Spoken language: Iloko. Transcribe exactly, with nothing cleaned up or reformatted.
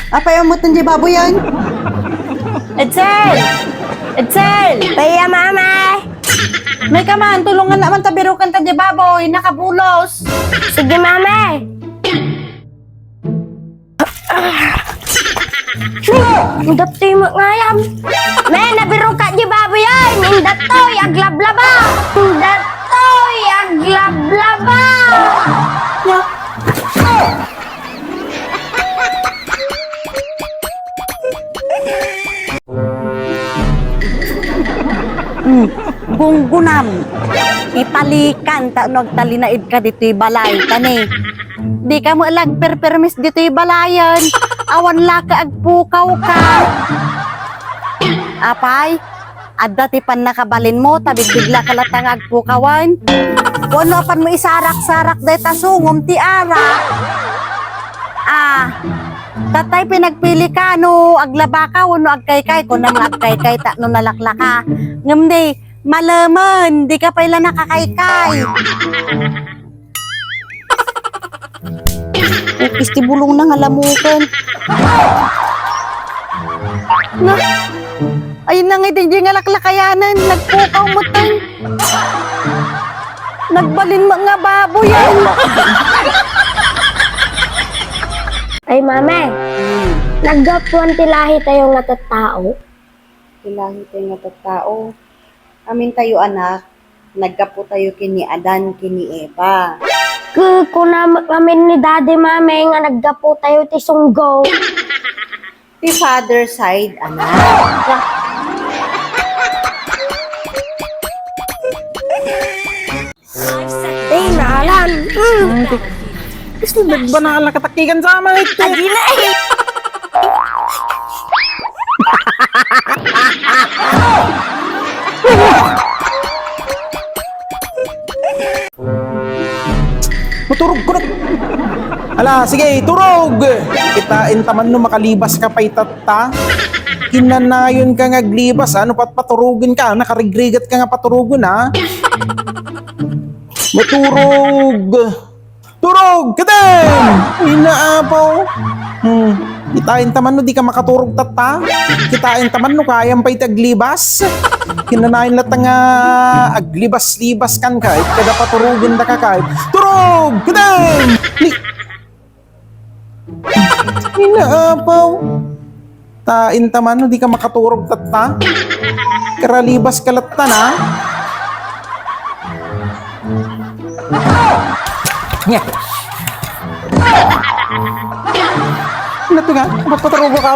Apay, amutan di baboyan? Edsel! Edsel! Paya, Mama! Mayka man, tulungan naman ta birukan ta di baboy, nakabulos. Sige, Mama! Indat toy mo ngayam. Me, nabiruka di baboy ay. Indat toy aglablaba. Indat toy aglablaba. Hmm, gunggunam. Ipalikan ta no agtalinaed ka ditoy balay, tani. Dika met la agperpermis ditoy balayen. Awan la ka agpukawka. Apay, adda ti pannakabalinmo, ta bigbigla ka latta nga agpukawen. Wenno apanmo isarak-sarak dayta sungom ti arak. Ah, tatay pinagpili ka no aglaba ka wenno agkaykay, kunam nga agkaykay ta no nalaklaka. Ngem di, malemen, dika pay la nakakaykay. Ukis ti bulongna nga lamuken. Na, ay na nga, di nga laklakayanan, nagpukaw met. Nagbalin met nga baboy, ay. Ay, Mama, naggapuan ti lahi tayo nga tattao? Ti lahi tayo nga tattao. Amin tayo, anak, naggapu tayo ken ni Adan ken ni Eva. Ku-, kuna met ngamin ni Daddy, Mama, nga naggapu tayo ti sunggo. Ti father side, anak. Ay, nalan. Mm. Gusto nagbanala katakigan sa amin. Adi na eh. Maturog ko na. Ala, sige, turog! Kitaan ta man no makalibas ka pay tatta. Kinanayon ka nga aglibas, ano, patpaturugen ka, nakarigrigat ka nga paturugen, ha? Maturog! Turog! Kaden! Inaapaw! Hmm. Kitaan ta man no di ka makaturog tatta. Kitaan ta man no kayam pay ti aglibas. Kinanayon latta nga aglibas-libas kan ka, kada paturugen da ka kay. Turog! Kaden! Ni-, Inaapaw. Tain ta man, no, di ka makaturog tatta. Karalibas ka latta na. Nya. Ano to nga? Ba't paturugo ka?